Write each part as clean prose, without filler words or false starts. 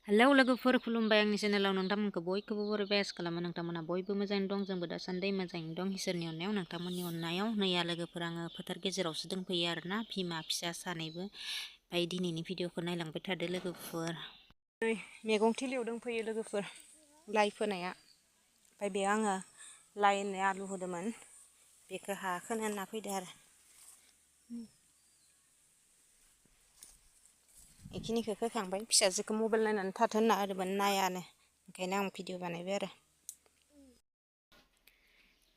hello लोगोफोर खुलुमबाय आंनि चेनेलाव नोंथांमोनखौ बयखौबो बरायबाय खालामो नोंथांमोना बयबो मोजाङै दं जोंबो दासान्दि मोजाङै दं इसोरनि अननायाव नोंथांमोननि अननायाव नैया लोगोफोर आङो फोथार गेजेरावसो दंफैयो आरोना बिमा फिसा सानैबो ओमफ्राय दिनैनि भिडिअखौ नायलांबाय थादो लोगोफोर मैगं थिलियाव दंफैयो लोगोफोर लाइ फोनाया ओमफ्राय बेयाव आङो लाइ होननाय आलु होदोंमोन बेखौ हाखोनो होनना फैदो आरो बेखिनिखौ खोखांबाय फिसाजोखौ मबाइल नायनानै थाथो होनना होदोंमोन नायानो ओंखायनो आं भिडिअ बानायबाय आरो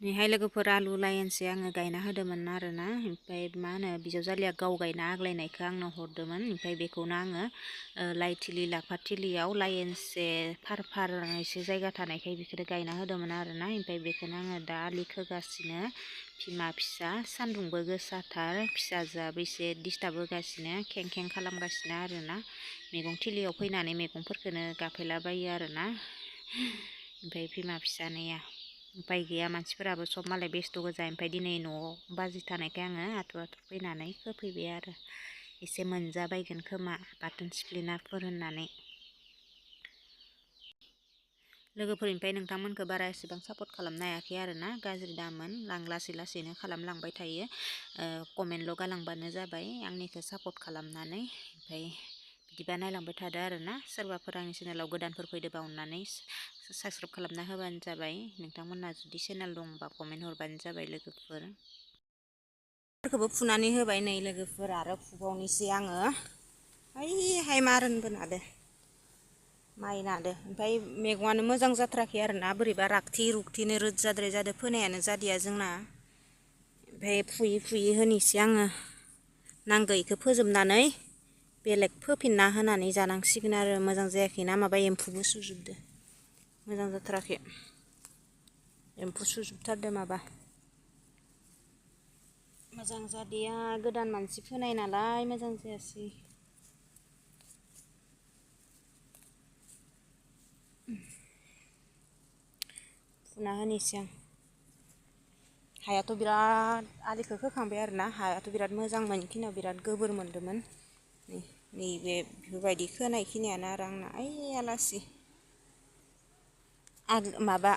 नैहाय लोगोफोर आलु लाइनसे आङो गायना होदोंमोन आरोना ओमफ्राय मा होनो बिजावजालिया गाव गायना आग्लायनायखौ आंनो हरदोंमोन ओमफ्राय बेखौनो आङो लाइ थिलि लाफा थिलियाव लाइनसे फार फार एसे जायगा थानायखाय बेखौनो गायना होदोंमोन आरोना ओमफ्राय बेखौनो आङो दा आलि खोगासिनो बिमा फिसा सान्दुंबो गोसाथार फिसाजोआबो एसे डिस्टार्ब होगासिनो खें खें खालामगासिनो आरोना मैगं थिलियाव फैनानै मैगंफोरखौनो गाफैलाबायो आरोना ओमफ्राय बिमा फिसानिया उपाय गैया मानसिफोराबो सब मालाय बेस्थ' गोजा ओमफ्राय दिनै न'आव बाजि थानायखाय आङो आथुर आथुर फैनानै होफैबाय आरो एसे मोनजाबायगोन खोमा बाथोन सिफ्लेनाफोर होननानै लोगोफोरनिफ्राय नोंथांमोनखौ बारा एसेबां सापर्ट खालामनो हायाखै आरोना गाज्रि दामोन लासै लासैनो खालामलांबाय थायो कमेन्टल' गालांबानो जाबाय आंनिखौ सापर्ट खालामनानै ओमफ्राय बिदिबा नायलांबाय थादो आरोना सोरबाफोर आंनि चेनेलाव गोदानफोर फैदोंबा अननानै साबस्क्राइब खालामना होबानो जाबाय नोंथांमोनहा जुदि चेनेल दंबा कमेन्ट हरबानो जाबाय लोगोफोर फोरखौबो फुनानै होबाय नै लोगोफोर आरो फुबावनोसै आङो ओइहाय मारोनबो नादो माइ नादो ओमफ्राय मैगङानो मोजां जाथाराखै आरोना बोरैबा रागथि रुगथिनो रोजाद्राय जादो फोनायानो जादिया जोंना ओमफ्राय फुयै फुयै होनोसै आङो नांगौ इखौ फोजोबनानै बेलेग फोफिनना होनानै जानांसिगोन आरो मोजां जायाखैना माबा एम्फौबो सुजोबदो मोजां जाथाराखै एम्फौ सुजोबथारदो माबा मोजां जादिया गोदान मानसि फोनाय नालाय मोजां जायासै फुना होनोसै आं हायाथ' बिराद आलिखौ खोखांबाय आरोना हायाथ' बिराद मोजांमोन खिनियाव बिराद गोबोर मोनदोंमोन नैबे बेफोरबायदि खोनायखिनियानो आरो आंना ओइ आलासि माबा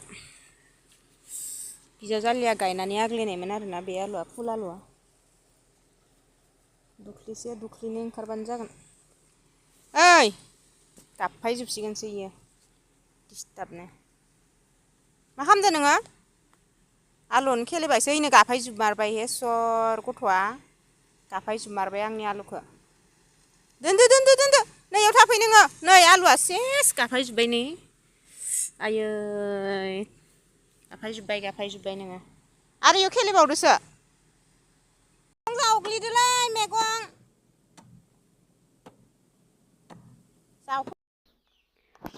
बिजावजालिया गायनानै आग्लायनायमोन आरोना बे आलुआ फुल आलुआ दुख्लिसे दुख्लिनै ओंखारबानो जागोन ओइ गाबफायजोबसिगोनसो इयो डिस्टार्बनो मा खालामदो नोङो आलुआनो खेलेबायसो इनो गाफायजोबमारबाय हे सर गथ'आ गाफायजोबमारबाय आंनि आलुखौ दोनदो दोनदो दोनदो नैयाव थाफै नोङो नै आलुआ सेस गाफायजोब्बाय नै आयै गाफायजोब्बाय नोङो आरो इयाव खेलेबावदोसो जावग्लिदोलै मैगं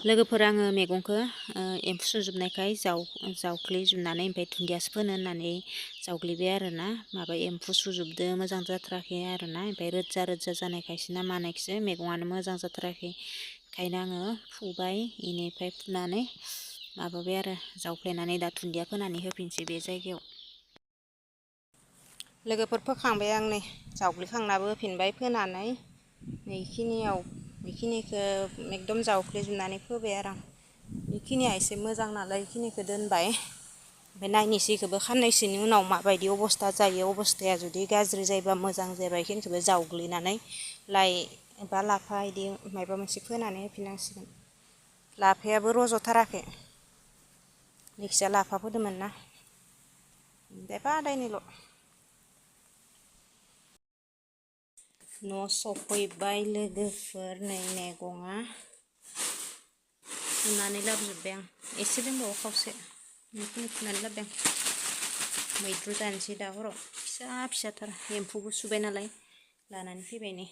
लोगोफोर आङो मैगंखौ एम्फौ सुजोबनायखाय जावग्लिजोबनानै ओमफ्राय दुन्दियासो फोनो होननानै जावग्लिबाय आरोना माबा एम्फौ सुजोबदो मोजां जाथाराखै आरोना ओमफ्राय रोजा रोजा जानायखायसो ना मानायखायसो मैगङानो मोजां जाथाराखै ओंखायनो आङो फुबाय इनिफ्राय फुनानै माबाबाय आरो जावफ्लेनानै दा दुन्दिया फोनानै होफिनसै बे जायगायाव लोगोफोर फोखांबाय आं नै जावग्लिखांनाबो होफिनबाय फोनानै नैखिनियाव बेखिनिखौ एकदम जावफ्लेजोबनानै फोबाय आरो आं बेखिनिया एसे मोजां नालाय बेखिनिखौ दोनबाय ओमफ्राय नायनोसै इखौबो साननैसोनि उनाव माबायदि अबस्था जायो अबस्थाया जुदि गाज्रि जायोबा मोजां जायोबा बेखिनिखौबो जावग्लिनानै लाइ एबा लाफा इदि माबा मोनसे फोनानै होफिननांसिगोन लाफायाबो रज'थाराखै जायखिजाया लाफा फोदोंमोन ना दायफा दायनैल' न' सफैबाय लोगोफोर नै मैगङा फुनानै लाबोजोब्बाय आं एसे दंबावो खावसे बेखिनि फुनानै लाबोबाय आं मैद्रु जानोसै दा हराव फिसा फिसाथार एम्फौबो सुबाय नालाय लानानै फैबाय नै